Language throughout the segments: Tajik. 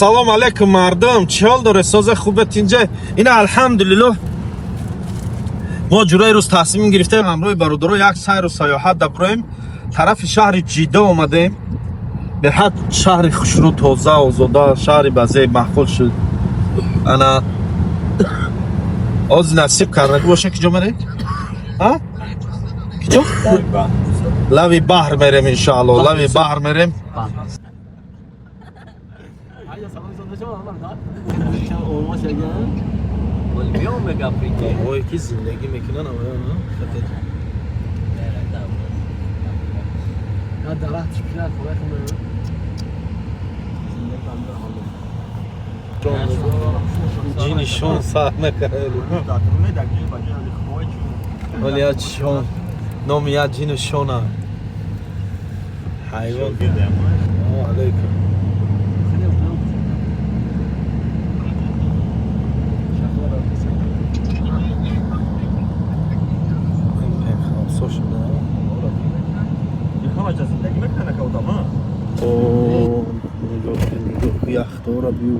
Ассалому алайкум мардум, чӣ ҳол доред? Соза хубе тинҷа? Ина алҳамдулиллоҳ. Мо ҷураи рӯз тасмим гирифтем ҳамроҳи бародаро як сайру саёҳат даброем. Тарафи шаҳри Ҷидда омадем. Беҳад шаҳри хушрӯ, тоза, озода, шаҳри базеи маъқул шуд. Ана оз насиб карда боша киҷо мерем? Ҳа? Киҷо? Лави баҳр мерем иншаалло, лави баҳр мерем. Ое ки зиндагӣ мекунанд авоёна ҷини шон сар накард. Вале як шон номи як ҷину шона ҳайвон. Алайкум. Яхтора бию.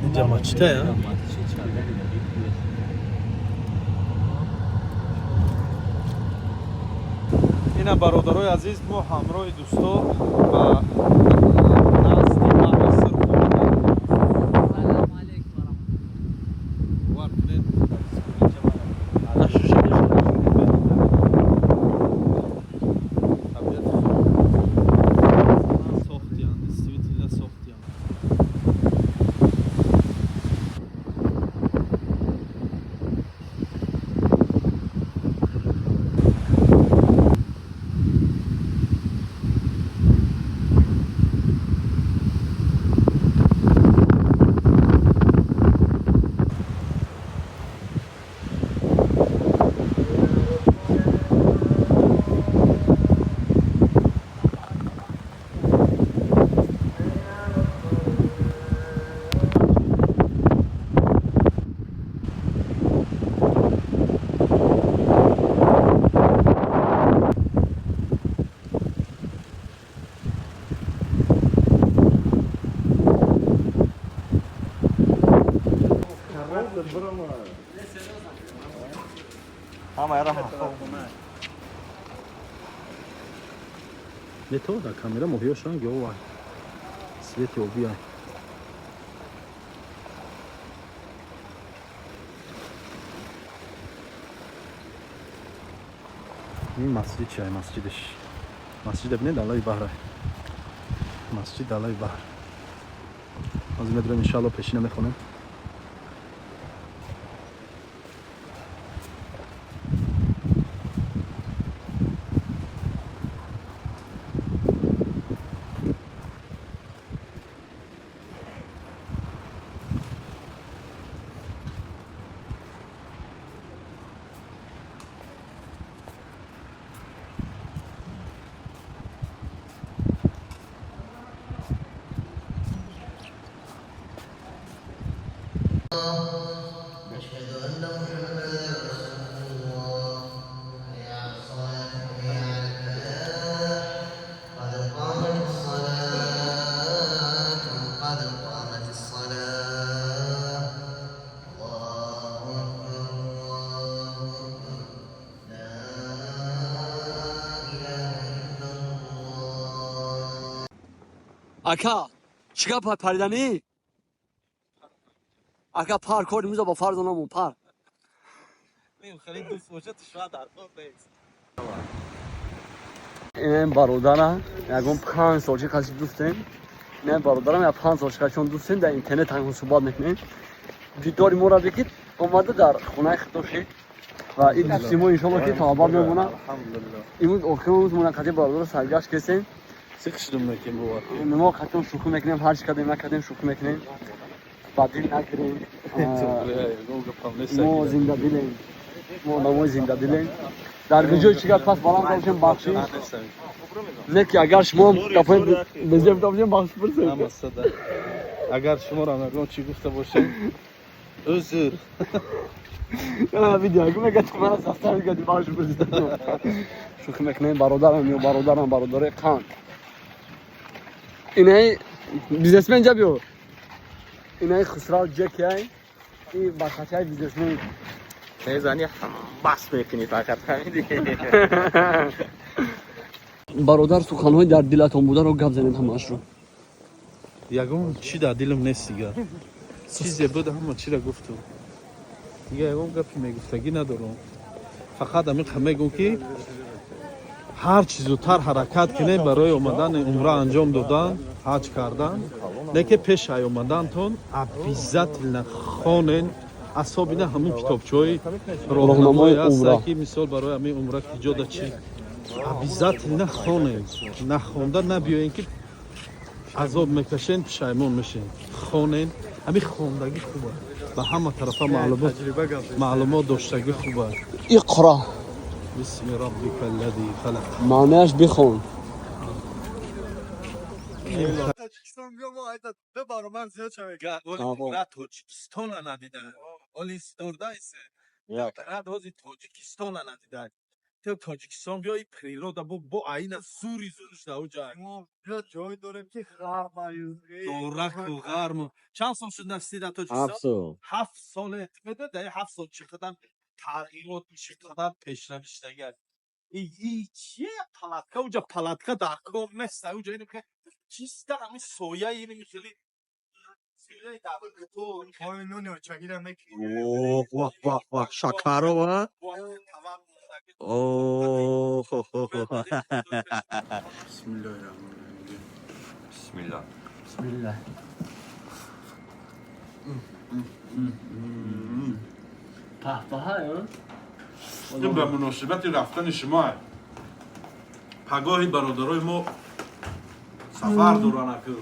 Инҷа мачта я? Ина бародарои азиз, мо ҳамроҳи дӯсто ба назди баҳри Сурх омадем. Бовар кунед, табиати сохтиян, действительно сохтиян. Не то дар камера моҳиёшон гёва свети обия. Ин масҷид чиай? Масҷидш, масҷида бинед, далаи баҳра, масҷид далаи баҳр. Ҳозир медурем, иншаалло, пешина мехонем. أشهد أن محمدا رسول الله. حي على الصلاة، حي على الفلاح، قد قامت الصلاة، قد قامت الصلاة. الله أكبر، الله أكبر، لا إله إلا الله. Ака, чӣ гап париданӣ? Ака, пар кор имрӯза ба фарзонамон пар. Ин бародара ягон 5 сол чи қаси дӯстем. Ин бародарам я 5 сол чи қашон дӯстем, дар интернет ҳамон суҳбат мекунем. Дидори моро бикид, омада дар хонаи худо шид ва ин дӯсти мо иншолло ки то абад мемонад. Имрӯз охири рӯз мона қати бародаро саргашт кесем. Сиқ шудум, накем, бовар. Мо қатон шӯхӣ мекунем, ҳар чӣ кардем накардем, шӯхӣ мекунем, ба дил нагирем. Мо зиндадилем, мо одамои зиндадилем. Дар куҷои чӣ гап пас баланд бошем, бахшиш не ки агар шумо гапҳои безеб бошем, бахшиш пурсем. Агар шуморо ягон чӣ гуфта бошем. Узр. Видео мега ту мана сафтар мекарди, башу пурсида. Шӯхӣ мекунем, бародарам ё бародарам, бародари қанд. Инаи бизнесмен ҷа биё. Инаи Хусрав Ҷекяй. И бахачаи бизнесмен. Мезани, бас мекунӣ, фақат фаҳмидӣ. Бародар, суханҳои дар дилатон бударо гап занед ҳамаашро. Ягон чӣ дар дилам нест дигар. Чизе буд, ҳама чиро гуфтум. Дига ягон гапи мегуфтагӣ надорам. Фақат амиқа мегӯм, ки ҳар чӣ зудтар ҳаракат кунем барои омадани умра анҷом додан, ҳаҷ кардан. Лекин пеш ай омадантон обязательно хонен, асобина ҳамун китобчаҳои роҳнамои умра. ҳаста, ки мисол барои ҳамин умра киҷода чӣ, обязательно хонен. Нахонда набиёен, ки азоб мекашен, пушаймон мешен. Хонен, ҳамин хондагӣ хуба, ба ҳама тарафа маълумот доштагӣ хуба. Иқро. بسم ربك الذي خلق. Маънаяш бихон. Тоҷикистон биё, мо айта ду баробар зиёд шавем. Тоҷикистона надида, оли стордайсе рад ҳози Тоҷикистона надида. Ту Тоҷикистон биё, и природа бо аина зури зурш дар уҷа. Мо биё, ҷой дорем, ки ғармаю. Дораку ғарму. Чанд сол шуд насти дар Тоҷикистон? 7 сол. 7 соле меда, дар 7 сол чӣ қадар тағйирот, чӣ қадар пешравӣ шудагиаст. И чие, палатка уҷа, палатка дар кор нест уҷа. Ин чиста, ҳамин сояи ин хеле сояи дар Ҳои нони очагира мекунем. Оҳ, ваҳ, ваҳ, ваҳ, шакарова. Оҳ. Бисмиллоҳир-раҳмонир-раҳим. Бисмилла. Бисмилла. Паҳпаҳа. Ин ба муносибати рафтани шумо, пагоҳи бародарои мо сафар доранд, ки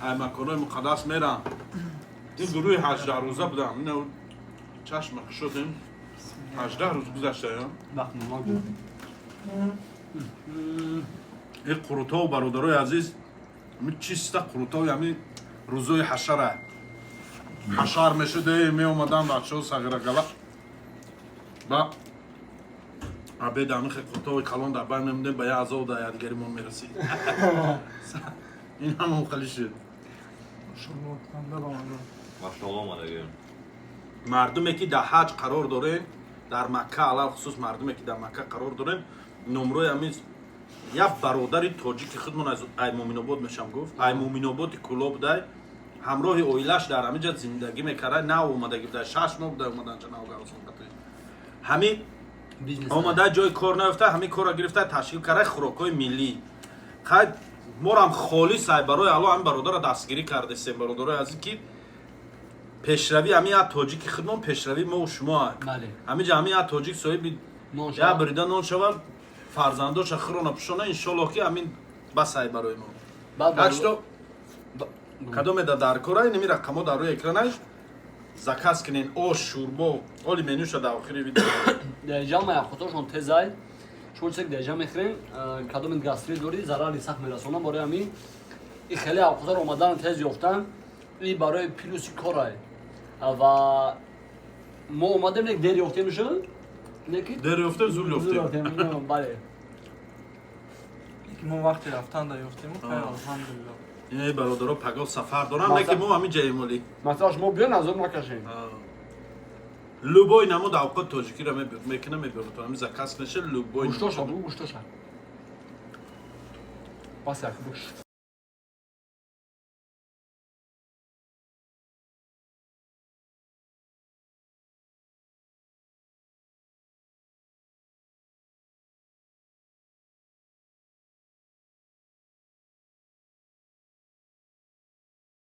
ай маконҳои муқаддас меранд. Ин гурӯҳи 18 рӯза будам, ина чашма кушодем, 18 рӯз гузаштаям. Вақт ма гу. Ин қурутову, бародарои азиз, ами чиста қурутови ами рӯзои ҳашара ҳашар мешуд, меомадан бачаҳо сағирагала ба обед, ами хе қурутови калон дар бар мемондем, ба як азоб дар якдигаримон мерасид. Ин ҳамон хали шуд. Машалло, омадагӣ. Мардуме ки дар ҳаҷ қарор дорем, дар Макка, алалхусус мардуме ки дар Макка қарор дорем, номрои ҳамин як бародари тоҷики худмон аз Аймоминобод мешам гуфт, Аймоминободи Кулоб дай, ҳамроҳи оилаш дар ҳамин ҷа зиндагӣ мекард, нав омадагӣ буда, 6 моҳ буда омаданҷа, нав ҳамин омада, ҷои кор наёфта, ҳамин корро гирифта, ташкил карда, хӯрокҳои миллӣ. Қай морам холис ай барои Алло ҳамин бародарро дастгирӣ кардесем. Бародарои азиз, ки пешравӣ ҳамин як тоҷики худмон, пешравии мову шумо. Ҳамин ҷа ҳамин як тоҷик соҳиби як бурида нон шавад, фарзандоша хӯрона пӯшона, иншоллоҳ, ки ҳамин бас ай барои мо. Так что кадоме да дар кора, инами рақамҳо дар рӯи экранаш, заказ кунен ош, шӯрбо, оли менюша дар охири видео. Деҷа маяхотошон тезай. Шумо чизе деҷа мехӯрем, кадоме гастрит дорӣ, зарари сахт мерасонам. Барои ҳамин и хеле авқотаро омадан, тез ёфтан, и барои плюси корай. Ва мо омадем, нек дер ёфтем шуд, неки Дер ёфтем, зур ёфтем. Бале. Мо вақти рафтан да ёфтему, хайр, алҳамдулилло. Ин бародаро пагоҳ сафар дорам, неки мо ҳамин ҷаем оли. Масалан, шумо биён, азоб накашем. Любой намуд авқот тоҷикиро мекунам, мебиёрам, ҳамин заказ меша любой. Гӯштоша, бугӯ, гӯштоша. Бас, як гӯш.